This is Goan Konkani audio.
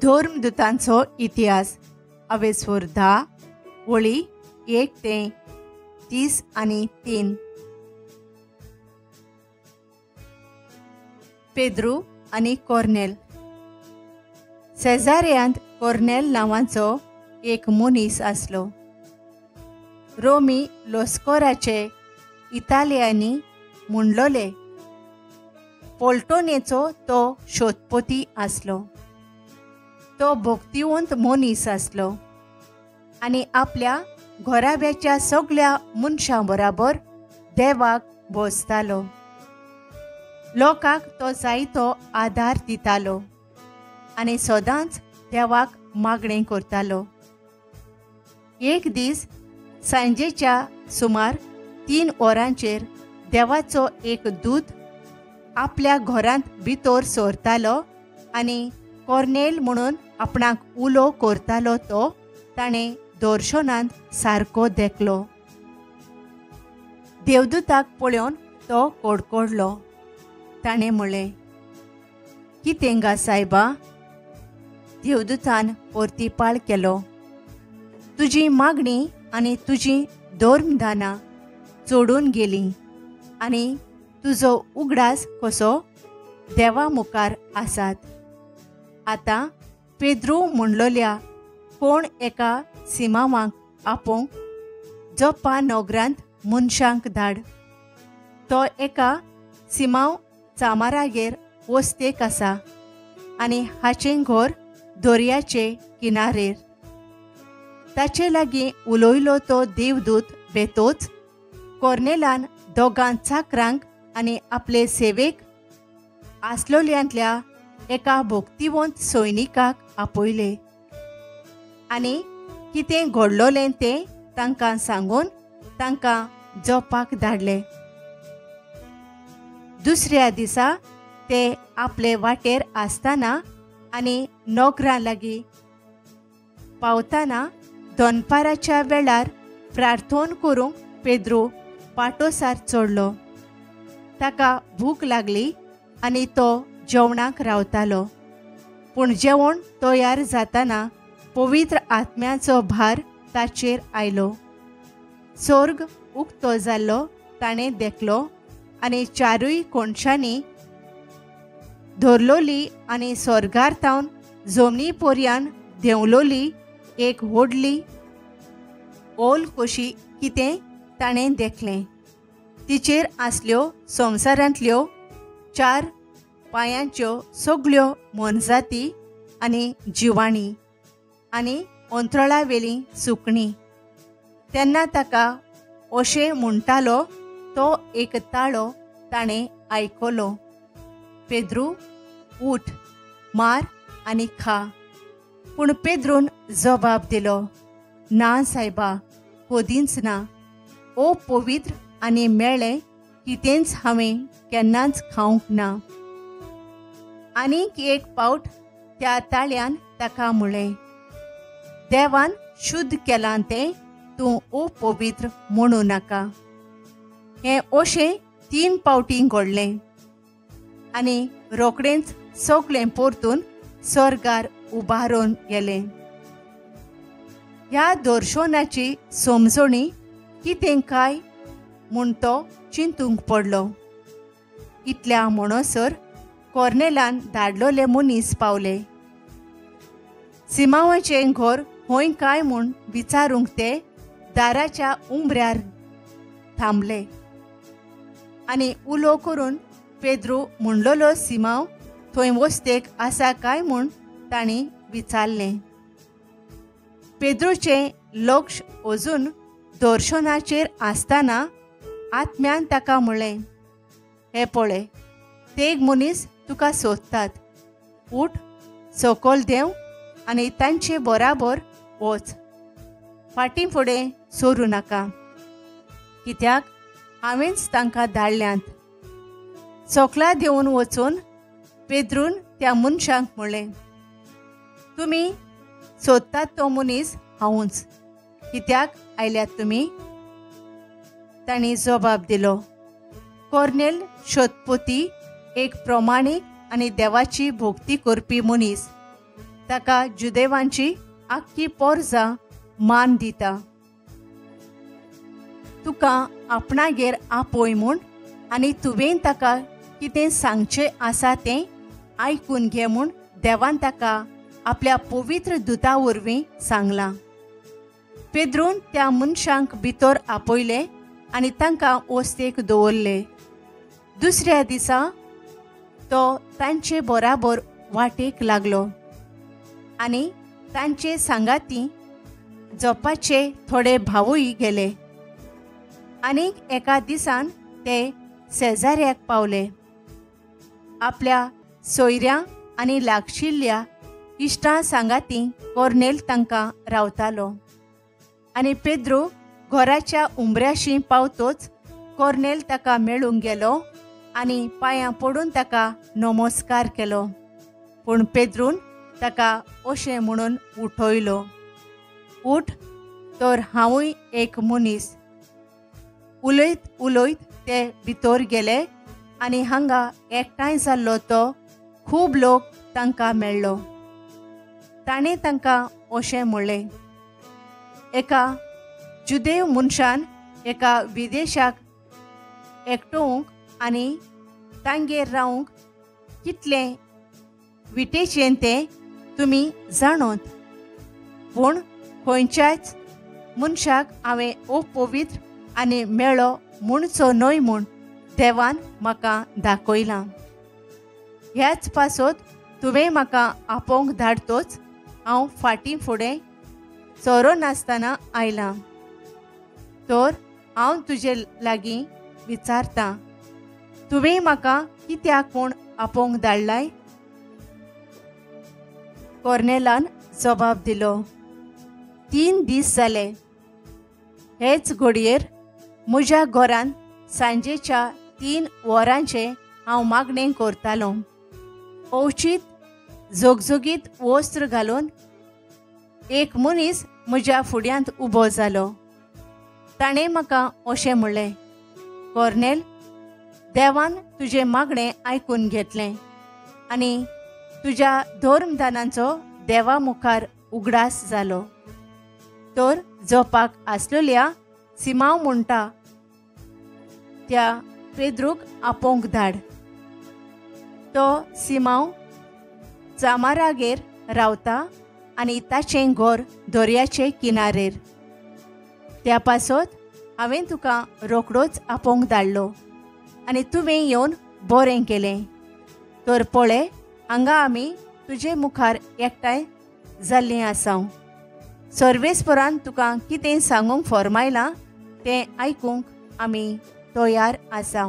धर्मदुतांचो इतिहास अवेस्वर 10 वळी 1 ते 30 आनी 3. पेद्रू आनी कोर्नेल. सेजारियांत कोर्नेल नांवाचो एक मनीस आसलो. रोमी लश्कराचे इतालियांनी म्हणलोले पोल्टोनेचो तो शोधपती आसलो. तो भक्तिवंत मनीस आसलो आनी आपल्या घराब्याच्या सगळ्या मनशां बराबर देवाक भोजतालो. लोकांक तो जायतो आदार दितालो आनी सदांच देवाक मागणें करतालो. एक दीस सांजेच्या सुमार 3 वरांचेर देवाचो एक दूत आपल्या घरांत भितर सरतालो आनी कोर्नेल म्हणून आपणाक उलो करतालो तो ताणें दर्शनांत सारको देखलो. देवदूताक पळोवन तो कडकडलो. ताणें म्हळें, कितें गा सायबा? देवदूतान परतीपाळ केलो, तुजी मागणी आनी तुजी धर्मदानां चडून गेलीं आनी तुजो उगडास कसो देवा मुखार आसात. आतां पेद्रू म्हणलोल्या कोण एका सिमांवाक आपोवंक जप्पा नगरांत मनशांक धाड. तो एका सिमांव चामारागेर वस्तेक आसा आनी हाचें घर दर्याचे किनारेर. ताचे लागीं उलयलो तो देवदूत बेतोच कोर्नेलान दोगां चाकरांक आनी आपले सेवेक आसलोल्यांतल्या एका भक्तिवंत सैनिकाक आपयले आनी कितें घडलोलें तें तांकां सांगून तांकां जपाक धाडले. दुसऱ्या दिसा ते आपले वाटेर आसतना आनी नोकरां लागीं पावतना दनपाराच्या वेळार प्रार्थना करूंक पेद्रू पाटोसार चडलो. ताका भूक लागली आनी तो जेवणाक रावतालो. पूण जेवण तयार जाताना पवित्र आत्म्याचो भार ताचेर आयलो. स्वर्ग उक्तो जाल्लो ताणें देखलो आनी चारूय कोनशांनी धरलोली आनी स्वर्गार थावन जमनी पोरयान देंवलोली एक व्हडली ओल कशी कितें ताणें देखलें. तिचेर आसल्यो संवसारांतल्यो 4 पांयांच्यो सगळ्यो मोनजाती आनी जिवाणी आनी अंतराळावेलीं सुकणीं. तेन्ना ताका अशें म्हणटालो तो एक ताळो ताणें आयकलो, पेद्रू उठ, मार आनी खा. पूण पेद्रून जबाब दिलो, ना सायबा, कदींच ना. ओ पवित्र आनी मेळ्ळें कितेंच हांवें केन्नाच खावंक ना. आनीक एक पावट त्या ताळ्यान ताका म्हळें, देवान शुद्ध केलां तें तूं अपवित्र म्हणूं नाका. हें अशें 3 पावटीं घडलें आनी रोखडेंच सगळें परतून स्वर्गार उबारून गेलें. ह्या दर्शनाची समजणी कितें काय म्हूण तो चिंतूंक पडलो. इतल्या म्हणसर कोर्नेलान धाडलोले मनीस पावले. सिमांवाचें घर खंय काय म्हूण विचारूंक ते दाराच्या उंबऱ्यार थांबले आनी उलो करून पेद्रू म्हणलोलो सिमांव थंय वस्तेक आसा काय म्हूण तांणी विचारलें. पेद्रूचें लक्ष अजून दर्शनाचेर आसतना आत्म्यान ताका म्हळें, हें पळय, तेग मनीस तुका सोदतात. उठ, सकयल देंव आनी तांचे बराबर वच. फाटीं फुडें सरूं नाका, कित्याक हांवेंच तांकां धाडल्यांत. सकला देंवन वचून पेद्रून त्या मनशांक म्हळें, तुमी सोदतात तो मनीस हांवूच. कित्याक आयल्यात तुमी? तांणी जबाब दिलो, कोर्नेल शोधपती एक प्रमाणीक आनी देवाची भक्ती करपी मनीस. ताका जुदेवांची आख्खी पोरजा मान दिता. तुका आपणागेर आपय म्हूण आनी तुवें ताका कितें सांगचें आसा तें आयकून घे म्हूण देवान ताका आपल्या पवित्र दुता वरवीं सांगलां. पेद्रून त्या मनशांक भितर आपयले आनी तांकां वस्तेक दवरले. दुसऱ्या दिसा तो तांचे बराबर वाटेक लागलो आनी तांचे सांगाती जपाचे थोडे भावूय गेले. आनीक एका दिसान ते शेजाऱ्याक पावले. आपल्या सोयऱ्यां आनी लागशिल्ल्या इश्टां सांगाती कोर्नेल तांकां रावतालो. आनी पेद्रू घराच्या उमऱ्याशी पावतोच कोर्नेल ताका मेळूंक गेलो आनी पांयां पडून ताका नमस्कार केलो. पूण पेद्रून ताका अशें म्हणून उठयलो, उठ, तर हांवूय एक मनीस. उलयत उलयत ते भितर गेले आनी हांगा एकठांय जाल्लो तो खूब लोक तांकां मेळ्ळो. ताणें तांकां अशें म्हणलें, एका जुदेव मनशान एका विदेशाक एकटोवंक आनी तांगेर रावंक कितलें विटेचें तें तुमी जाणोत. पूण खंयच्याच मनशाक हांवें अपवित्र आनी मेळो म्हणचो न्हय म्हूण देवान म्हाका दाखयलां. ह्याच पासत तुवें म्हाका आपोवंक धाडतोच हांव फाटीं फुडें सोरो नासतना आयलां. तर हांव तुजे लागीं विचारतां, तुवें म्हाका कित्याक म्हूण आपोवंक धाडलाय? कोर्नेलान जबाब दिलो, 3 दीस जाले हेच घडयेर म्हज्या घरान सांजेच्या 3 वरांचें हांव मागणें करतालों. अवचीत झगझगीत वस्त्र घालून एक मनीस म्हज्या फुड्यांत उबो जालो. ताणें म्हाका अशें म्हणलें, कोर्नेल, देवान तुजें मागणें आयकून घेतलें आनी तुज्या धर्मदानाचो देवा मुखार उगडास जालो. तर जपाक आसलेल्या सिमांव म्हणटा त्या पेद्रूक आपोवंक धाड. तो सिमांव चामारागेर रावता आनी ताचें घर दर्याचे किनारेर. त्या पासत हांवें तुका रोखडोच आपोवंक धाडलो आनी तुवें येवन बरें केलें. तर पळय, हांगा आमी तुजे मुखार एकठांय जाल्लीं आसा. सर्वेस्परान तुका कितें सांगूंक फॉर्मायलां तें आयकूंक आमी तयार आसा.